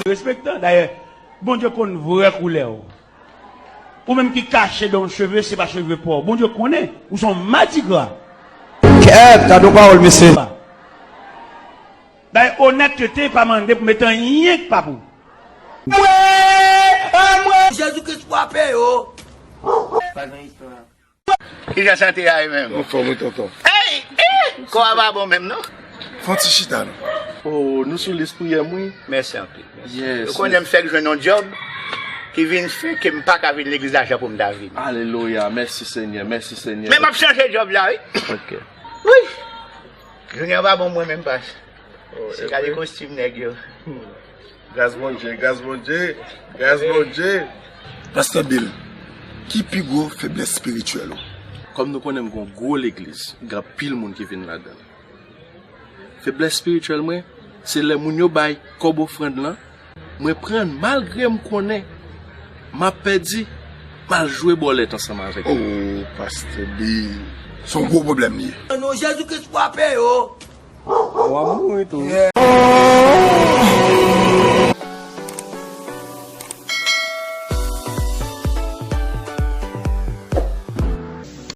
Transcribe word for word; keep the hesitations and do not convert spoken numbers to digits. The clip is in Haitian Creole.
Respektan, dayè, Bondye konn vrè koulè w. Ou menm ki kache dan yon cheve, se pa cheve pa w. Bondye konnen, ou se yon madigra. Kèt, gade yon pawòl, mesye. Bay onètete pa mande pou mete anyen k pa pou. Mwen, a mwen. Jezi Kris frape yo. Pa gen istwa. Kijan sante a ye menm? Anfòm wi tonton. Ey! Eh! Kò a pa bon menm non. Fon ti chita non. Oh, nou sou lis priyè m wi. Mèsi anpil. Mèsi. Yes. Ou konnen m fèk jwenn yon djòb ki vin fè ke m pa ka vin legliz la jan pou m ta vini. Alelouya. Mèsi Senyè. Mèsi Senyè. Men m ap chanje djòb la wi. Ok. Wi. Jounen an pa bon mwen menm pas. Se gade kostim nèg yo. Gras Bondye, gras Bondye, gras Bondye. Pastè Bill, ki pi gwo feblès espirityèl ou? Kòm nou konnen m gon gwo legliz, gen anpil moun ki vin ladan l. Feblès espirityèl mwen, se lè moun yo bay kòb ofrann lan, mwen pran l malgre m konnen m ap pèdi, m al jwe bòlèt ansanm avèk yo. Oh, Pastè Bill, se yon gwo pwoblèm li ye. Non, Jezi Kris frape yo. W ap mouri tou.